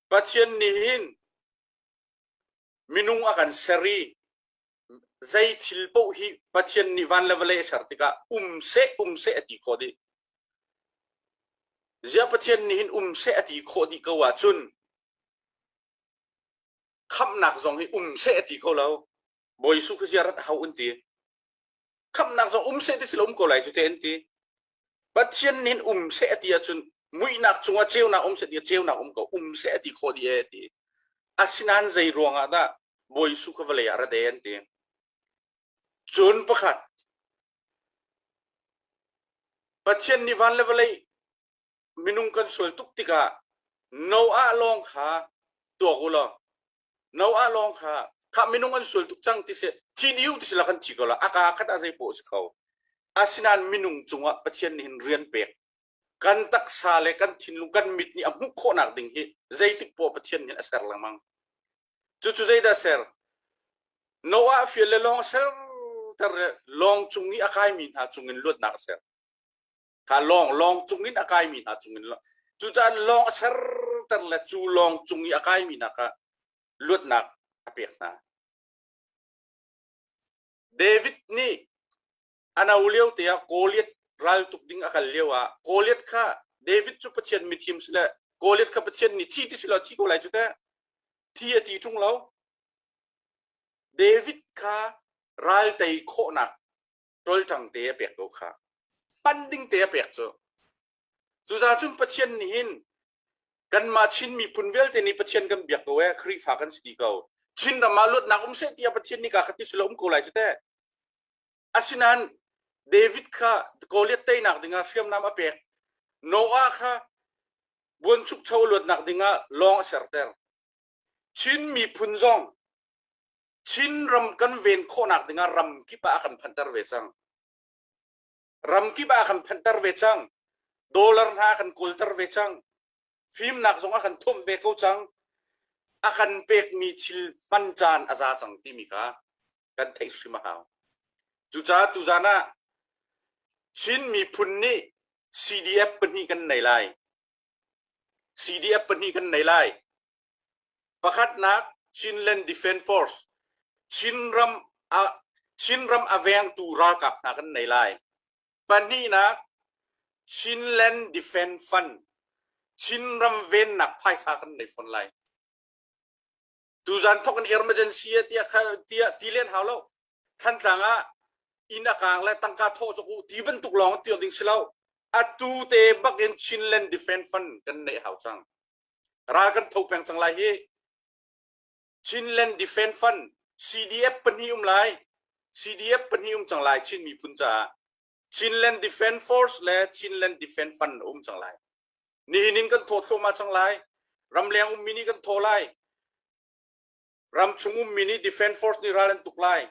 Pathian nih hin minung a kan ser i zei thil paoh hi Pathian nih van le vawlei a ser tikah um seh um seh a ti khawh dih. Ziah Pathian nih hin um seh a ti khawh dih ko ahcun khamhnak zong hi um seh a ti kho lo. Bawi Jesuh kha ziah rat a hau an ti. Khamhnak zong um seh ti si lo um ko lai cu te an ti. Pathian nih um seh a ti ahcun muihnak cungah ceunak um seh ti ceunak um ko um seh a ti khawh dih e ti. Asinain zei ruangah dah Bawi Jesuh kha vawlei ah rat e an ti. Cun pakhat Pathian nih van le vawlei minung kan sual tuk tikah Noah lawng kha tuak u law Noah lawng kha kha minung an sual tuk cang ti si thi diu ti si la kan thi ko la aka khat ah zei poh si kho asinain minung cungah Pathian nih hin rian pek kan taksa le kan thinlung kan mit nih a hmuh khawhnak ding hi zeitik poah Pathian nih a ser lengmang cucu zeidah ser Noah fial le lawng ser ter le lawng cung i a kaimi hna cungin luatnak a ser kha lawng lawng cungin a kaimi hna cungin cucaah lawng a serter le cu lawng cung i a kaimi hna kha luatnak a pek hna. David nih a no lio te ah Goliath ral tuk ding a kal lio ah Goliath kha David cu Pathian mithim si le Goliath kha Pathian nih thi ti si lo thi ko lai cu teh thi a ti ṭung lo David kha ral tei khawhnak ṭolṭang te a pek ko kha pan ding te a pek cu cuza cun Pathian nih hin kanmah Chin miphun vialte nih Pathian kan biak ko e Khrihfa kan si ko Chin ram ah luatnak um seh tiah Pathian nih ka kha ti silo um ko lai cu teh asinain David kha Goliath teinak dingah hriamnam a pek Noah kha buanchukcho luatnak dingah lawng a serter Chin miphun zong Chinram kan ven khawhnak dingah ram kip ah a kan phanter ve cang. Ram kip ah a kan phanter ve cang. Dollar hna a kan kawlter ve cang. Fimnak zong a kan thumh ve ko cang. A kan pekmi thil hman caan a za cang timi kha kan theih hrim a hau. Cucaah tuzan ah Chin miphun nih CDF pahnih kan nei lai. CDF pahnih kan nei lai. Pakhatnak Chinland Defence Force Chinram a Chinram a vengtu ralkap hna kan nei lai. Pahnihnak Chinland Defence Fund Chinram vennak phaisa kan nei fawn lai. Tuzan thok in emergency tiah tiah ti len hau lo. Thantlang ah inn a kaang le tangka thawh zok u ti bantuk lawng tial ding si lo. Atu te bak in Chinland Defence Fund kan neih hau cang. Ral kan tho peng cang lai hi. Chinland Defence Fund CDF pahnih um lai. CDF pahnih um cang lai Chin miphun caah. Chinland Defence Force le Chinland Defence Fund um cang lai. Nihin in kan thaw thluahmah cang lai. Ramleng ummi nih kan thaw lai. Ramchung ummi nih Defence Force nih ral an tuk lai.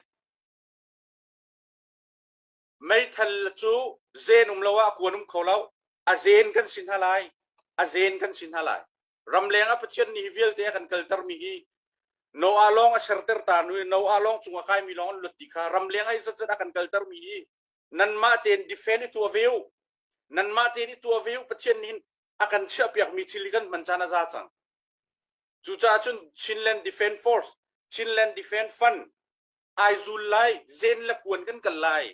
Meithal cu zen um lo ah kuan um kho lo. A zen kan si hna lai. A zen kan si hna lai. Ramleng ah Pathian nih hi vialte a kan kaltermi hi Noah lawng a serter ta nu Noah lawng cung a kaimi lawng an luat ti kha ramleng ah i zatzat a kan kaltermi hi nanmah tein defend i tuah ve u. Nanmah tein i tuah ve u Pathian nih a kan chiahpiakmi thil hi kan hman caan a za cang. Cucaah cun Chinland Defence Force, Chinland Defence Fund ai zul lai, zen le kuan kan kal lai.